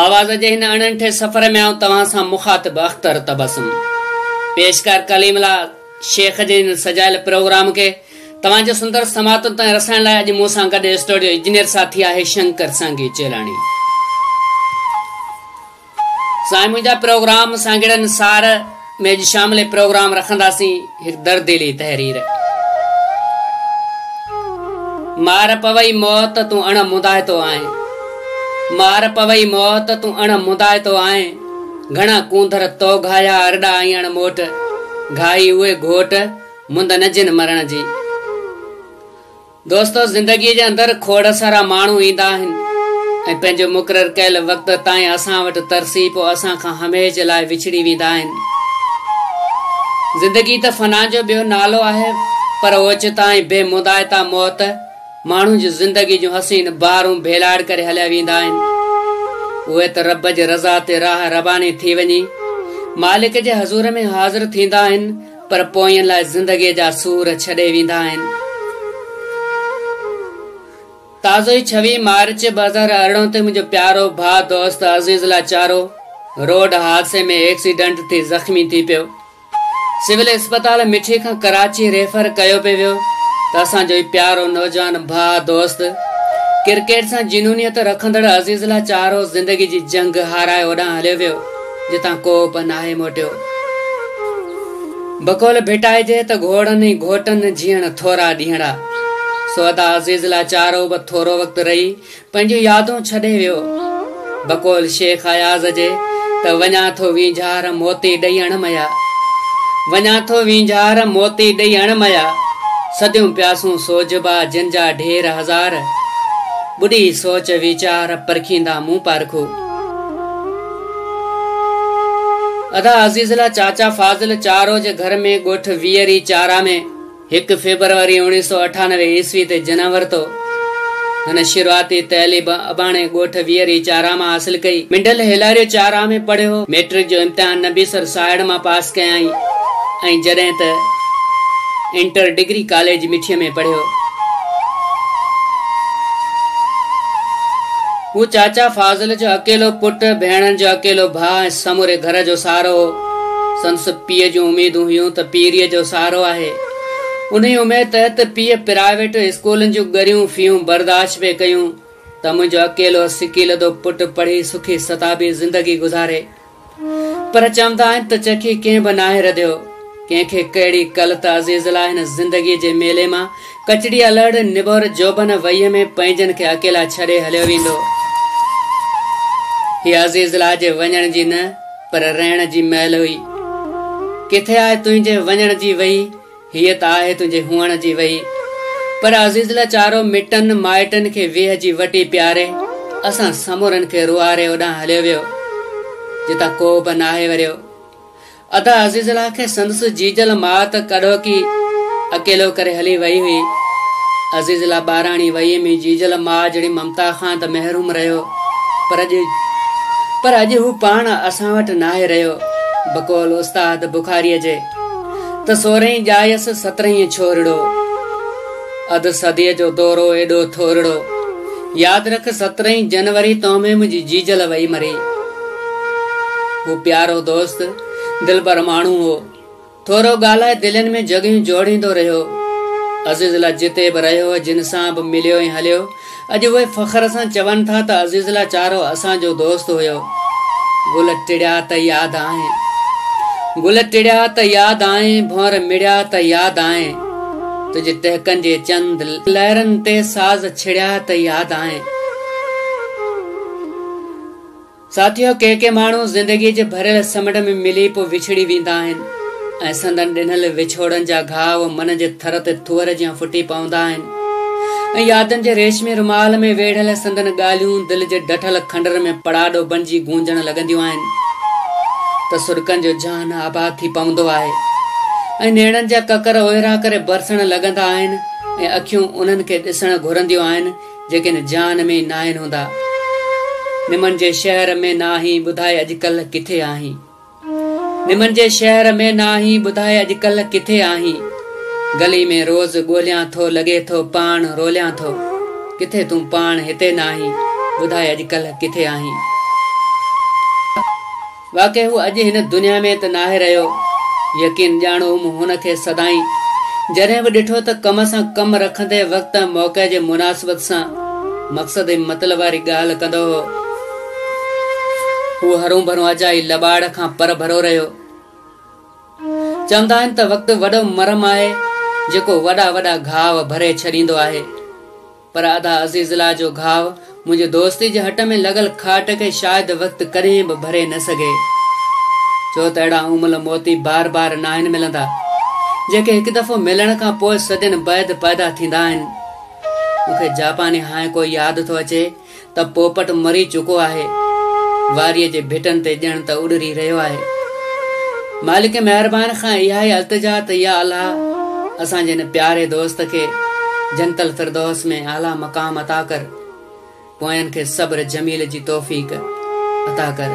آواز جي هن اڻڏٺي سفر ۾ آئون توهان سان مخاطب اختر تبسم. پيشڪار ڪليم الله شيخ جي هن سجايل پروگرام کي توهان جي سندر سماعتن تائين رسائڻ لاء اڄ مون سان گڏ اسٽوڊيو انجنيئر ساٿي آهي شنڪر سانگي چيلاڻي. سائين منهنجا پروگرام سانگيڙن سار ۾ اڄ شامل پروگرام رکنداسين هڪ درديلي تحرير. مار پوئي موت تون اڻ مندائتو آهين مار پوئي موت تون اڻ مندائتو آهين گهڻا ڪونڌر تو گهايا ارڏا ۽ اڻ موٽ گهائي اهي گهوٽ مند نه جن مرڻ جي. دوستو زندگيء جي اندر کوڙ سارا ماڻهو ايندا آهن ۽ پنهنجو مقرر ڪيل وقت تائين اسان وٽ ترسي پوء اسان کان هميشھ جي لاء وڇڙي ويندا آهن. زندگي ته فنا جو ٻيو نالو آهي پر اوچتا ۽ بي مندائتا موت ماڻهن جي زندگي جون حسين بهارون ڀيلاڙ ڪري هليا ويندا آهن. اهي ته رب جي رضا تي راهه رباني ٿي وڃي مالڪ جي حضور ۾ حاضر ٿيندا آهن. پر پوين لاء زندگيء جا سور ڇڏي ويندا آهن. تازو ئي ڇويهه مارچ 2018 تي منهنجو پيارو ڀاء دوست عزيز الله چارو روڊ حادثي ۾ ايڪسيڊنٽ ٿي زخمي ٿي پيو. سول اسپتال مٺي کان ڪراچي ريفر ڪيو پئي ويو ته اسان جو هي پيارو نوجوان ڀاء دوست ڪرڪيٽ سان جنونيت رکندڙ عزيز الله چارو زندگي جي جنگ هارائي اوڏانهن هليو ويو. جتان ڪو به ناهي موٽيو. بقول ڀٽائي جي ته گهوڙن ۽ گهوٽن جيئڻ ٿورا ڏينهڙا. سو ادا عزيز الله چارو به ٿورو وقت رهي پنهنجون يادون ڇڏي ويو. بقول شيخ اياز جي ته وڃان ٿو وينجهار موتي ڏئي اڻ ميا. وڃان ٿو وينجهار موتي ڏئي اڻ ميا. صديون پياسون سوجهبا جن جا ڍير هزار. ٻڏي سوچ ويچار پرکيندا مون پارکو. ادا عزيز الله چاچا فاضل چارو جي گهر ۾ ڳوٺ ويئري چارا ۾ هڪ فيبروري 1998 عيسوي تي جنم ورتو. هن شروعاتي تعليم اباڻي ڳوٺ ويئري چارا مان حاصل ڪئي. منڊل هيلاريو چارا ۾ پڙهيو. مئٽرڪ جو امتحان نبي سر ساهڙ مان پاس ڪيائين ۽ جڏهن ته انٽر ڊگري ڪاليج مٺيء ۾ پڙهيو. هو چاچا فاضل جو اڪيلو پٽ، ڀيڻن جو اڪيلو ڀاء ۽ سموري گهر جو سهارو هو. سندس پيء جون اميدون هيون ته پيريء جو سهارو آهي. انهيء اميد تحت پيء پرائيويٽ اسڪولن جون ڳريون فيون برداشت پئي ڪيون ته منهنجو اڪيلو سڪيلڌو پٽ پڙهي سکي ستابي زندگي گذاري. پر چوندا آهن ته چکي ڪنهن به ناهي رڌيو. ڪنهن کي ڪهڙي ڪل ته عزيز الله هن زندگيء جي ميلي مان ڪچڙي الهڙ نڀور جوڀن وئيء ۾ پنهنجن کي اڪيلا ڇڏي هليو ويندو. هي عزيز الله جي وڃڻ جي نه پر رهڻ جي مهل هئي. ڪٿي آهي تنهنجي وڃڻ جي وئي؟ هيء ته آهي تنهنجي هئڻ جي وهي. پر عزيز الله چارو مٽن مائٽن کي ويهه جي وٽي پياري، اسان سمورن کي روئاري اوڏانهن هليو ويو، جتان ڪو به ناهي وريو. ادا عزيز الله کي سندس جيجل ماء ته ڪڏهوڪي اڪيلو ڪري هلي وئي هئي. عزيز الله ٻاراڻي وهيء ۾ جيجل ماء جهڙي ممتا کان ته محروم رهيو، پر اڄ پر اڄ هو پاڻ اسان وٽ ناهي رهيو. بقول استاد بخاريء جي. ته سورهين ڄايس سترهين ڇورڙو، اڌ صديء جو دورو ايڏو ٿورڙو، ياد رک سترهين جنوري تو ۾ منهنجي جيجل وئي مري. هو پيارو دوست، دلبر ماڻهو هو. ٿورو ڳالهائي دلين ۾ جڳهيون جوڙيندو رهيو. عزيز الله جتي به رهيو، جن سان به مليو ۽ هليو، اڄ اهي فخر سان چون ٿا ته عزيز الله چارو اسان جو دوست هيو. گل ٽڙيا ته ياد آئين. گل ٽڙيا ته ياد آئين، ڀونر مڙيا ته ياد آئين. تنهنجي ٽهڪن جي چند لهرن تي ساز ڇڙيا ته ياد آئين. ساٿيو! ڪي ڪي ماڻهو زندگيء جي ڀريل سمنڊ ۾ ملي پوء وڇڙي ويندا آهن ۽ سندن ڏنل وڇوڙن جا گهاء من جي ٿر تي ٿوهر جيان ڦٽي پوندا آهن ۽ يادن جي ريشمي رومال ۾ ويڙهيل سندن ڳالهيون دل جي ڊٺل کنڊر ۾ پڙاڏو بنجي گونجڻ لڳنديون آهن ته سڏڪن جو جهان آباد ٿي پوندو آهي ۽ نيڻن جا ڪڪر اوهيرا ڪري برسڻ لڳندا آهن ۽ اکيون انهن کي ڏسڻ گهرنديون آهن جيڪي هن جهان ۾ ئي ناهن هوندا. نمن جي شهر ۾ ناهين ٻڌائي اڄ ڪلهه ڪٿي آهين. نمن جي شهر ۾ ناهين ٻڌائي اڄ ڪلهه ڪٿي آهين. گلي ۾ روز ڳوليان ٿو لڳي ٿو پاڻ روليان ٿو. ڪٿي تون پاڻ هتي ناهين ٻڌائي اڄ ڪلهه ڪٿي آهين. واقعي هو اڄ هن دنيا ۾ ته ناهي رهيو. يقين ڄاڻو مون هن کي سدائين جڏهن به ڏٺو ته ڪم سان ڪم رکندي وقت ۽ موقعي جي مناسبت سان مقصد ۽ مطلب واري ڳالهه ڪندو هو. هو هرون ڀرون اجائي لٻاڙ کان پرڀرو رهيو. چوندا آهن ته وقت وڏو مرهم آهي جيڪو وڏا وڏا گهاو ڀري ڇڏيندو آهي. پر ادا عزيز الله جو گهاء منهنجي دوستي جي هٽ ۾ لڳل کاٽ کي شايد وقت ڪڏهن به ڀري نه سگهي. ڇو ته اهڙا املهه موتي بار بار ناهن ملندا، جيڪي هڪ دفعو ملڻ کان پوء صدين بعد پيدا ٿيندا آهن. مون کي جاپاني هائيڪو ياد ٿو اچي ته پوپٽ مري چڪو آهي. واريء جي ڀٽن تي ڄڻ ته اڏري رهيو آهي. مالڪ مهربان کان اها ئي التجا ته يا الله اسان جي هن پياري دوست کي جنت الفردوس ۾ اعليٰ مقام عطا ڪر. پوين کي صبر جميل جي توفيق عطا ڪر.